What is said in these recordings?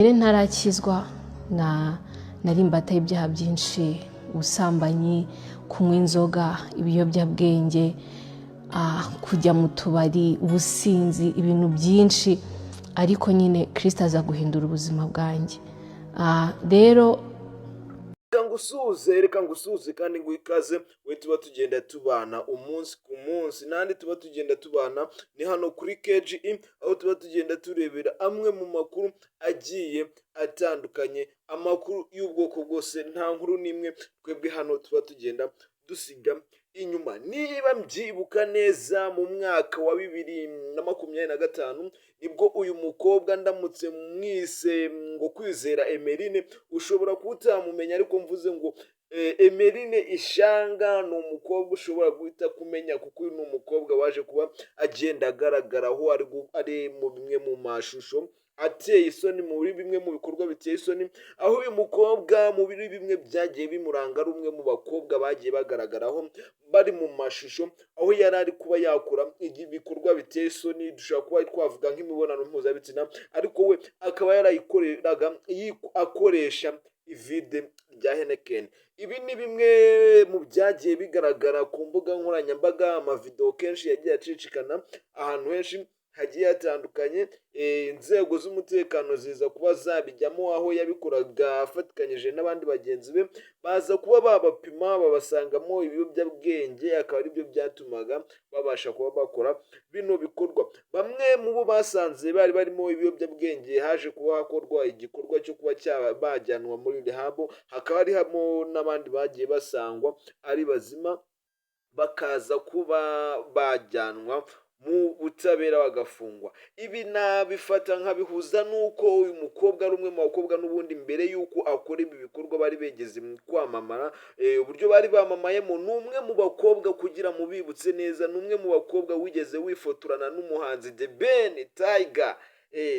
Mbere ntarakizwa na nari imbata y'ibyaha byinshi: ubusambanyi, kunywa inzoga, ibiyobyabwenge, kujya mu tubari, ubusinzi, ibintu byinshi. Ariko nyine Kirisito aza guhindura ubuzima bwanjye. Rero Reka ngusuhuze, reka ngusuhuze kandi nguhe ikaze, we tuba tugenda tubana umunsi ku munsi. N'andi tuba tugenda tubana ni hano kuri KGE, aho tuba tugenda turebera amwe mu makuru agiye atandukanye, amakuru y'ubwoko bwose. Nta nkuru n'imwe twebwe hano tuba tugenda dusiga inyuma. Niba mbyibuka neza, mu mwaka wa 2025 nibwo uyu mukobwa, ndamutse mwise ngo Kwizera Emeline, ushobora kuba utamumenya, ariko mvuze ngo Emeline Ishanga, ni umukobwa ushobora guhita kumenya, kuko uyu ni umukobwa waje kuba agenda agaragaraho ari mu bimwe mu mashusho ateye isoni, muri bimwe mu bikorwa biteye isoni, aho uyu mukobwa muri bimwe byagiye bimuranga ari umwe mu bakobwa bagiye bagaragaraho bari mu mashusho aho yari ari kuba yakora ibikorwa biteye isoni. Dushobora kuba twavuga nk'imibonano mpuzabitsina, ariko we akaba yarayikoreraga akoresha ivide rya Heineken. Ibi ni bimwe mu byagiye bigaragara ku mbuga nkoranyambaga, amavidewo kenshi yagiye acicikana ahantu henshi hagiye hatandukanye. Inzego z'umutekano ziza kuba zabijyamo, aho yabikoraga afatikanyije n'abandi bagenzi be, baza kuba babapima babasangamo ibiyobyabwenge, akaba aribyo byatumaga babasha kuba bakora bino bikorwa. Bamwe mu bo basanze bari barimo ibiyobyabwenge, haje kuba hakorwa igikorwa cyo kuba bajyanwa muri rehab, hakaba harimo n'abandi bagiye basangwa ari bazima, bakaza kuba bajyanwa mu butabera bagafungwa. Ibi nabifata nkabihuza n'uko uyu mukobwa ari umwe mu bakobwa n'ubundi mbere y'uko akora ibi bikorwa bari begeze mu kwamamara. Uburyo bari bamamayemo, ni umwe mu bakobwa, kugira mubibutse neza, ni umwe mu bakobwa wigeze wifotorana n'umuhanzi The Ben Tiger.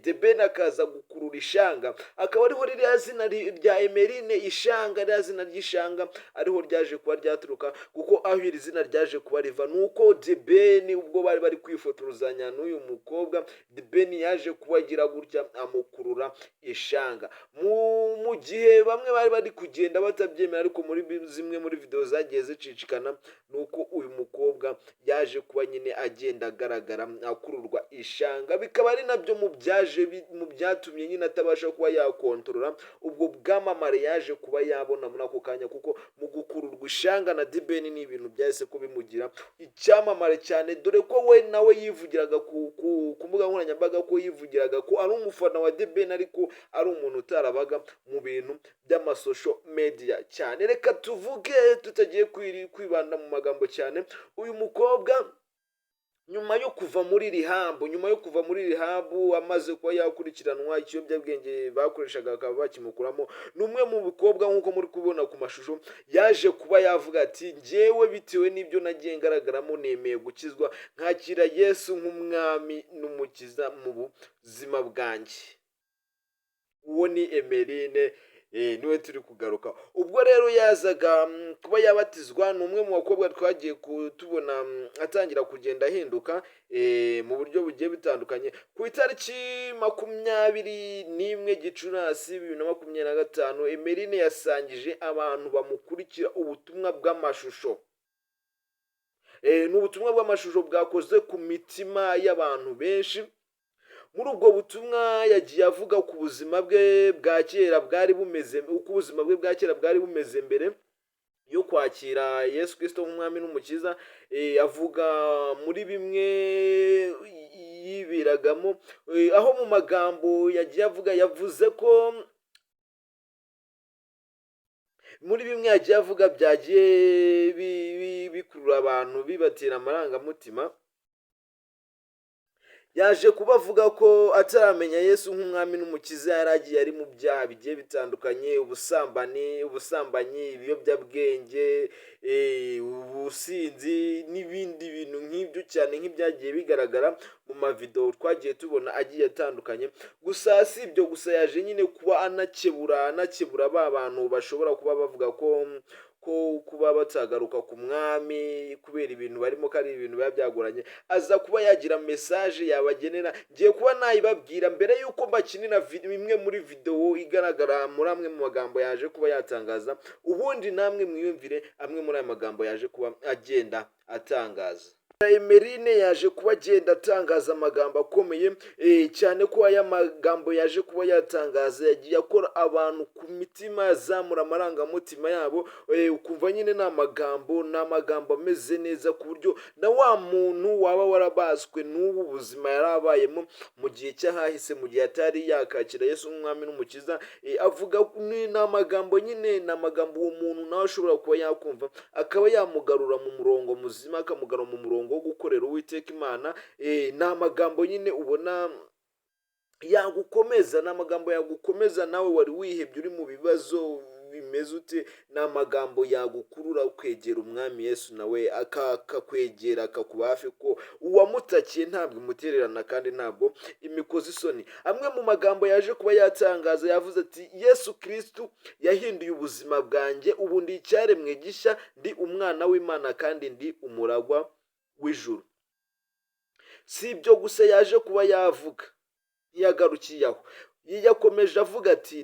The Ben akaza gukurura ishanga, akaba ariho ririya zina rya Emeline Ishanga, ririya zina ry'ishanga ariho ryaje kuba ryaturuka. Kuko aho iri zina ryaje kuba riva ni uko The Ben, ubwo bari bari kwifotozanya n'uyu mukobwa, The Ben yaje kuba agira gutya amukurura ishanga, mu gihe bamwe bari bari kugenda batabyemera. Ariko muri zimwe muri video zagiye zicicikana, ni uko uyu mukobwa yaje kuba nyine agenda agaragara akururwa ishanga, bikaba ari nabyo mu byaje mu byatumye nyine atabasha kuba yakontorora ubwo bwamamare yaje kuba yabona muri ako kanya, kuko mu gukururwa ishanga na The Ben ni ibintu byahise ko bimugira icyamamare cyane, dore ko we nawe yivugiraga ku mbuga nkoranyambaga ko yivugiraga ko ari umufana wa The Ben, ariko ari umuntu utarabaga mu bintu by'ama social media cyane. Reka tuvuge tutagiye kwibanda mu magambo cyane. Uyu mukobwa nyuma yo kuva muri rehab, nyuma yo kuva muri rehab amaze kuba yakurikiranwa, ikiyobyabwenge bakoreshaga bakaba bakimukuramo, ni umwe mu bikobwa, nk'uko muri kubibona ku mashusho, yaje kuba yavuga ati: "Njyewe bitewe n'ibyo nagiye ngaragaramo, nemeye gukizwa, nkakira Yesu nk'umwami n'umukiza mu buzima bwanjye." Uwo ni Emeline, niwe turi kugaruka. Ubwo rero yazaga kuba yabatizwa, ni umwe mu bakobwa twagiye tubona atangira kugenda ahinduka mu buryo bugiye butandukanye. Ku itariki 21 Gicurasi 2025, Emeline yasangije abantu bamukurikira ubutumwa bw'amashusho. Ni ubutumwa bw'amashusho bwakoze ku mitima y'abantu benshi. Muri ubwo butumwa yagiye avuga ku buzima bwe bwa kera bwari bumeze, uko ubuzima bwe bwa kera bwari bumeze mbere yo kwakira Yesu Kirisito nk'umwami n'umukiza. Avuga muri bimwe yibiragamo, aho mu magambo yagiye avuga, yavuze ko muri bimwe yagiye avuga byagiye bikurura abantu, bibatera amarangamutima. Yaje kuba avuga ko ataramenya Yesu nk'umwami n'umukiza yari agiye ari mu byaha bigiye bitandukanye: ubusambanyi, ibiyobyabwenge, ubusinzi n'ibindi bintu nk'ibyo, cyane nk'ibyagiye bigaragara mu mavidewo twagiye tubona agiye atandukanye. Gusa si ibyo gusa, yaje nyine kuba anakebura ba bantu bashobora kuba bavuga ko ko kuba batagaruka ku Mwami kubera ibintu barimo, ko ari ibintu biba byagoranye. Aza kuba yagira message yabagenera. Ngiye kuba nayibabwira mbere y'uko mbakinira imwe muri videwo igaragara muri amwe mu magambo yaje kuba yatangaza, ubundi namwe mwiyumvire amwe muri aya magambo yaje kuba agenda atangaza. Emeline yaje kuba agenda atangaza amagambo akomeye cyane, ko aya magambo yaje kuba yatangaza yagiye akora abantu ku mitima, azamura amarangamutima yabo, ukumva nyine ni amagambo ameze neza, ku buryo na wa muntu waba warabaswe n'ubu buzima yari abayemo mu gihe cy'ahahise, mu gihe atari yakakira Yesu nk'Umwami n'Umukiza, avuga ni amagambo nyine, ni amagambo uwo muntu nawe ashobora kuba yakumva, akaba yamugarura mu murongo muzima, akamugarura mu murongo wo gukorera Uwiteka Imana. Ni amagambo nyine ubona yagukomeza, ni amagambo yagukomeza nawe wari wihebye, uri mu bibazo bimeze ute. Ni amagambo yagukurura ukegera Umwami Yesu, nawe akakwegera, akakuba hafi, ko uwamutakiye ntabwo imutererana kandi ntabwo imikoza isoni. Amwe mu magambo yaje kuba yatangaza, yavuze ati: "Yesu Kirisitu yahinduye ubuzima bwanjye, ubu ndi icyaremwe gishya, ndi umwana w'Imana kandi ndi umuragwa w'ijuru." Si ibyo gusa yaje kuba yavuga, ntiyagarukiye aho. Yakomeje avuga ati: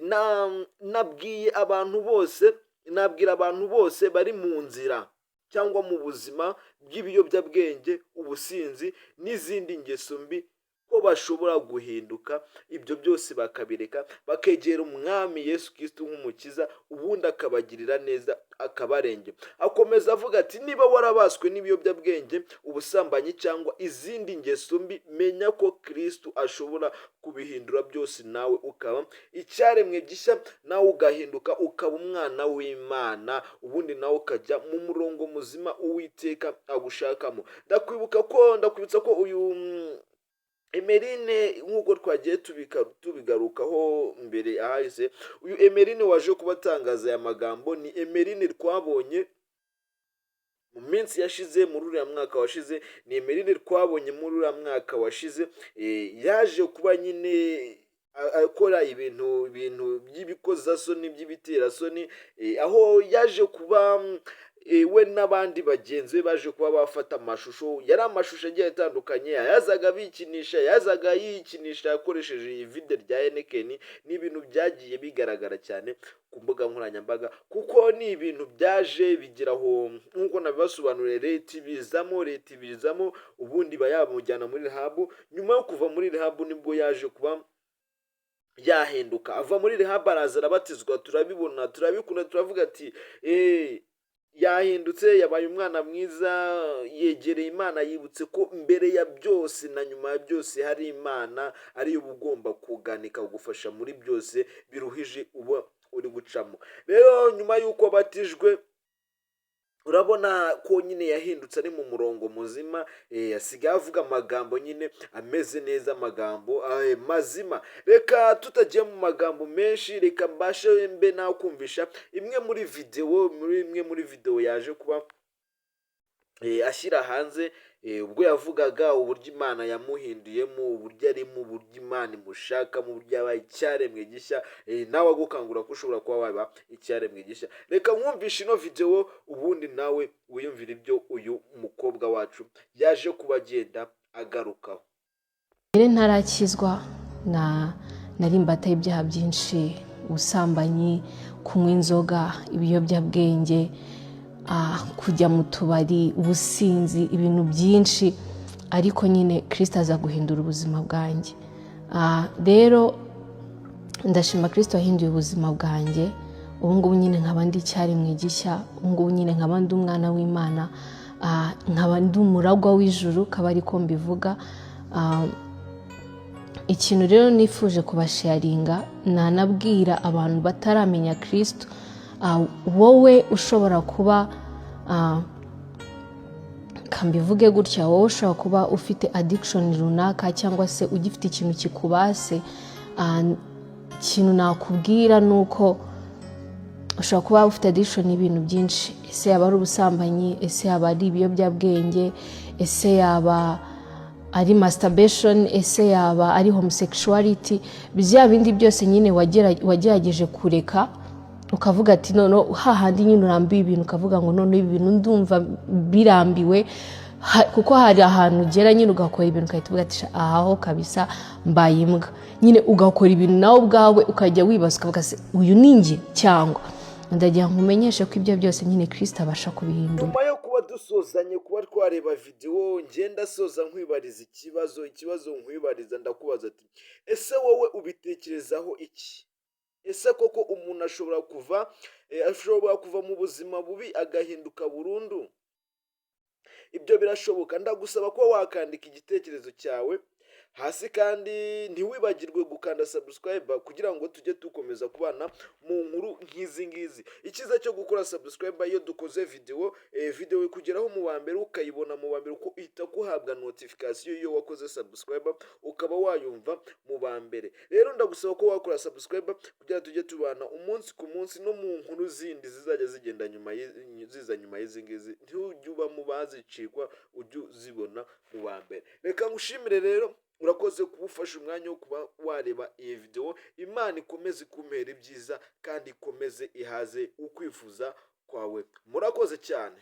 "Nabwiye abantu bose, nabwira abantu bose bari mu nzira cyangwa mu buzima bw'ibiyobyabwenge, ubusinzi n'izindi ngeso mbi, ko bashobora guhinduka, ibyo byose bakabireka, bakegera Umwami Yesu Kirisitu nk'Umukiza, ubundi akabagirira neza, akabarengera." Akomeza avuga ati: "Niba warabaswe n'ibiyobyabwenge, ubusambanyi cyangwa izindi ngeso mbi, menya ko Kirisitu ashobora kubihindura byose, nawe ukaba icyaremwe gishya, nawe ugahinduka ukaba umwana w'Imana, ubundi nawe ukajya mu murongo muzima Uwiteka agushakamo." Ndakwibutsa ko uyu Emeline, nk'uko twagiye tubigarukaho mbere ahahise, uyu Emeline waje kuba atangaza aya magambo ni Emeline twabonye mu minsi yashize, muri uriya mwaka washize. Ni Emeline twabonye muri uriya mwaka washize, yaje kuba nyine akora ibintu by'ibikozasoni, by'ibiterasoni, aho yaje kuba we n'abandi bagenzi be baje kuba bafata amashusho. Yari amashusho agiye atandukanye, yazaga bikinisha, yazaga yikinisha akoresheje iyi vide rya Heineken. Ni ibintu byagiye bigaragara cyane ku mbuga nkoranyambaga, kuko ni ibintu byaje bigira aho, nk'uko nabibasobanuriye, leta ibizamo, ubundi iba yamujyana muri rehab. Nyuma yo kuva muri rehab nibwo yaje kuba yahinduka. Ava muri rehab, araza arabatizwa, turabibona, turabikunda, turavuga ati: "Eee, yahindutse, yabaye umwana mwiza, yegereye Imana, yibutse ko mbere ya byose na nyuma ya byose hari Imana, ariyo uba ugomba kugana ikagufasha muri byose biruhije uba uri gucamo." Rero nyuma y'uko abatijwe, urabona ko nyine yahindutse, ari mu murongo muzima, asigaye avuga amagambo nyine ameze neza, amagambo mazima. Reka tutagiye mu magambo menshi, reka mbashe mbe nakumvisha imwe muri videwo yaje kuba ashyira hanze, ubwo yavugaga uburyo Imana yamuhinduyemo, uburyo arimo, uburyo Imana imushakamo, uburyo yabaye icyaremwe gishya, nawe agukangura ko ushobora kuba waba icyaremwe gishya. Reka nkumvishe ino videwo, ubundi nawe wiyumvire ibyo uyu mukobwa wacu yaje kuba agenda agarukaho. Mbere ntarakizwa na nari imbata y'ibyaha byinshi: ubusambanyi, kunywa inzoga, ibiyobyabwenge, kujya mu tubari, ubusinzi, ibintu byinshi. Ariko nyine Kirisito aza guhindura ubuzima bwanjye. Rero ndashima Kirisito wahinduye ubuzima bwanjye. Ubu ngubu nyine nkaba ndi icyaremwe gishya, ubu ngubu nyine nkaba ndi umwana w'Imana, nkaba ndi umuragwa w'ijuru, kaba ariko mbivuga. Ikintu rero nifuje kubasharinga, nanabwira abantu bataramenya Kirisito, wowe ushobora kuba, kambivuge gutya, wowe ushobora kuba ufite addiction runaka cyangwa se ugifite ikintu kikubase, ikintu nakubwira ni uko ushobora kuba ufite addiction y'ibintu byinshi. Ese yaba ari ubusambanyi? Ese yaba ari ibiyobyabwenge? Ese yaba ari masturbation? Ese yaba ari homosexuality? Bya bindi byose nyine wagerageje kureka. Ukavuga ati noneho hahandi nyine urambiwe ibintu, ukavuga ngo noneho ibi bintu ndumva birambiwe. Kuko hari ahantu ugera nyine ugakora ibintu ugahita uvuga ati: "Aha ho kabisa mbaye imbwa." Nyine ugakora ibintu nawe ubwawe ukajya wibaza, ukavuga: "Se uyu ni njye?" Cyangwa ndagira ngo umenyeshe ko ibyo byose nyine Kirisito abasha kubihindura. Nyuma yo kuba dusozanye, kuba twareba videwo, ngenda soza nkwibariza ikibazo. Ikibazo nkwibariza, ndakubaza ati: ese wowe ubitekerezaho iki? Ese koko umuntu ashobora kuva mu buzima bubi agahinduka burundu? Ibyo birashoboka? Ndagusaba kuba wakandika igitekerezo cyawe hasi, kandi ntiwibagirwe gukanda subscribe kugira ngo tujye dukomeza kubana mu nkuru nk'izi ngizi. Icyiza cyo gukora subscribe, iyo dukoze videwo ikugeraho mu wa mbere, ukayibona mu wa mbere, uko uhita guhabwa notification iyo wakoze subscribe, ukaba wayumva mu ba mbere. Rero ndagusaba ko wakora subscribe kugira ngo tujye tubana umunsi ku munsi no mu nkuru zindi zizajya zigenda nyuma ziza nyuma y'izi ngizi. Ntujye uba mu bazicikwa, ujye uzibona mu ba mbere. Reka ngushimire rero, urakoze kuba ufashe umwanya wo kuba wareba iyi videwo. Imana ikomeze ikumpera ibyiza kandi ikomeze ihaze ukwifuza kwawe. Murakoze cyane.